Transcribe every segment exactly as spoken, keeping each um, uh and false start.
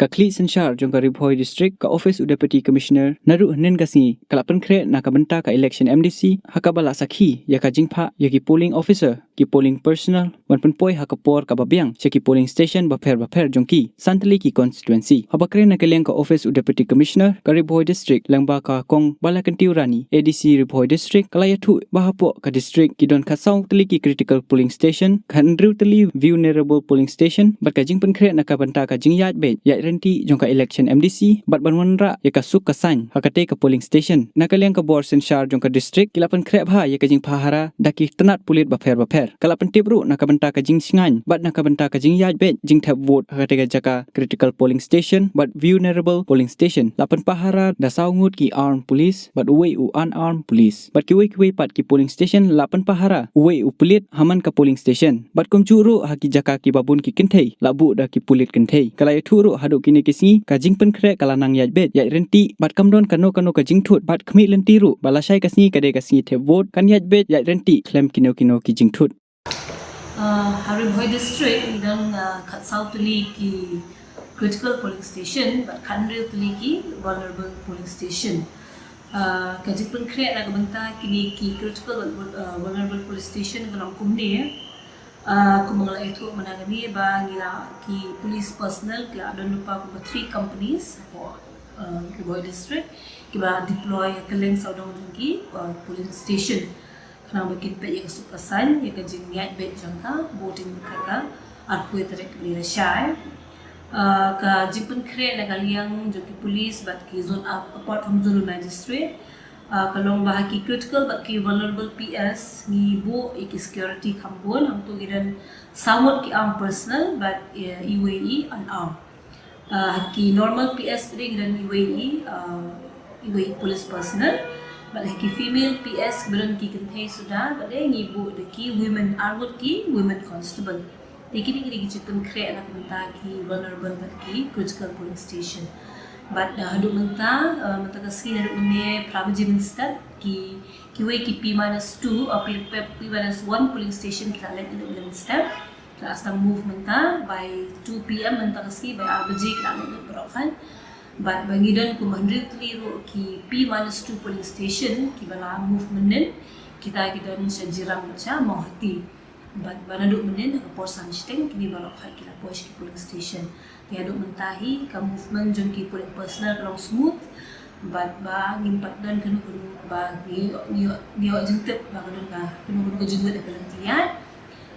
Khlieh synshar jong ka Ri Bhoi District, ka office u Deputy Commissioner, naduh hynnin ka sngi ka la pynkhreh na ka bynta ka election M D C, ha kaba la sakhi ïa ka jingphah ïa ki polling officer, ki polling personnel, ban pynpoi ha ka por kaba biang sha ki polling station bapher bapher jong ki san tylli ki constituency. Haba kren na ka liang ka office u Deputy Commissioner ka Ri Bhoi District, lyngba ka Kong Balakyntiew Rani, A D C Ri Bhoi District, ka la ïathuh ba hapoh ka district ki don khatsaw tylli ki critical polling station, khathynriew tylli vulnerable polling station, bad ka jingpynkhreh na ka bynta ka jingïaid beit ïaid ryntih jong ka election M D C, bad ban wanrah ïa ka suk ka saiñ ha katei ka polling station. Na ka liang ka bor synshar jong ka district, ki la pynkhreh bha ïa ka jingpahara da ki tnat pulit bapher bapher. Ka la pyntip ruh na ka bynta ka jingshngaiñ bad na ka bynta ka jingïaid beit jingthep vote ha katei ka jaka critical polling station bad vulnerable polling station. La pynpahara da saw ngut ki armed police bad uwei u unarmed police. Bad kiwei kiwei pat ki polling station la pynpahara uwei u pulit ha man ka polling station. Bad kumjuh ruh ha ki jaka kiba bun ki kynthei la buh da ki pulit kynthei. Ka la ïathuh ruh haduh kine ki sngi ka jingpynkhreh ka la nang ïaid beit ïaid ryntih bad kam don kano kano ka jingthut bad khmih lynti ruh ba lashai ka sngi ka dei ka sngi thep vote, kan ïaid beit ïaid ryntih khlem kino kino ki jingthut. Uh, ha Ri Bhoi District ngi don, uh, khatsaw tylli ki critical polling station bad khathynriew tylli ki vulnerable polling station. Uh, ka jingpynkhreh na ka bynta kine ki critical bad vul-, uh, vulnerable polling station ka long kumne. Uh, kumba nga la ïathuh mynta kane ba ngi la, ki police personnel ki la don lypa kumba three companies hapoh, uh, Ri Bhoi District kiba deploy ha kylleng sawdong jong ki, uh, polling station. Khnang ba kin peit ïa ka suk ka saiñ, ïa ka jingïaid beit jong ka voting ha ka arphew tarik kaba lashai. Ah, ka jingpynkhreh na ka liang jong ki police bad ki zone ap-, apart from zonal magistrate, ah, ka long ba ha ki critical bad ki vulnerable P S ngi buh ïa ki security kham bun, hangto ngi don saw ngut ki armed personnel bad, eh, iwei i unarmed. Ah, ha ki normal P S pat de ngi don iwei i, ah, iwei i police personnel. Bad ha ki female P S kiba don ki kynthei suda pat de ngi buh da ki women, ar ngut ki women constable. Te kine ki dei ki jingpynkhreh na ka bynta ki vulnerable bad ki critical polling station. Bad, ah, haduh mynta, ah, mynta ka sngi naduh mynne phra baje mynstep ki, kiwei ki P minus two, ah, P, P, P minus one polling station ki la leit naduh mynstep. Ki la sdang move mynta by two P M mynta ka sngi, by ar baje ki la leit baroh khan. Bad ba ngi don kumba hynriew tylli ruh ki P minus two polling station kiba la move mynnin, kita ki don sha Jirang bad sha Mawhati. Bad ba naduh mynnin ha ka por san shiteng kine baroh khan ki la poi sha ki polling station. Te haduh mynta hi ka movement jong ki polling personnel ka long smooth. Bad ba ngim pat don kano kano ba ngi, ngi, ngi ïoh jingtip ba ka don ka kano kano ka jingmut ha ka lynti ïaid.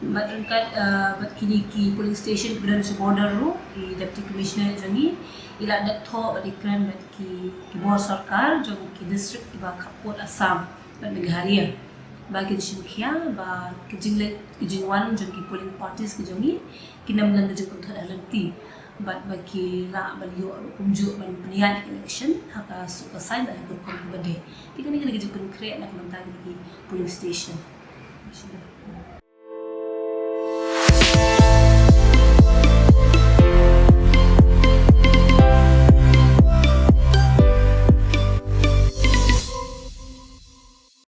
Bad ryngkat, uh, bad kine ki polling station kiba don sha border ruh, i Deputy Commissioner jong ngi i la dep thoh bad i kren bad ki, ki bor sorkar jong ki district kiba khappud Assam bad Meghalaya ba kin shim khia ba ki jingleit ki jingwan jong ki polling parties ki jong ngi kin ym don ka jingpynthut ha lynti. Bad ba ki lah ban ïoh ruh kumjuh ban pynïaid election ha ka suk ka saiñ bad ha ka rukom kaba dei. Te kane ka dei ka jingpynkhreh na ka bynta kine ki polling station.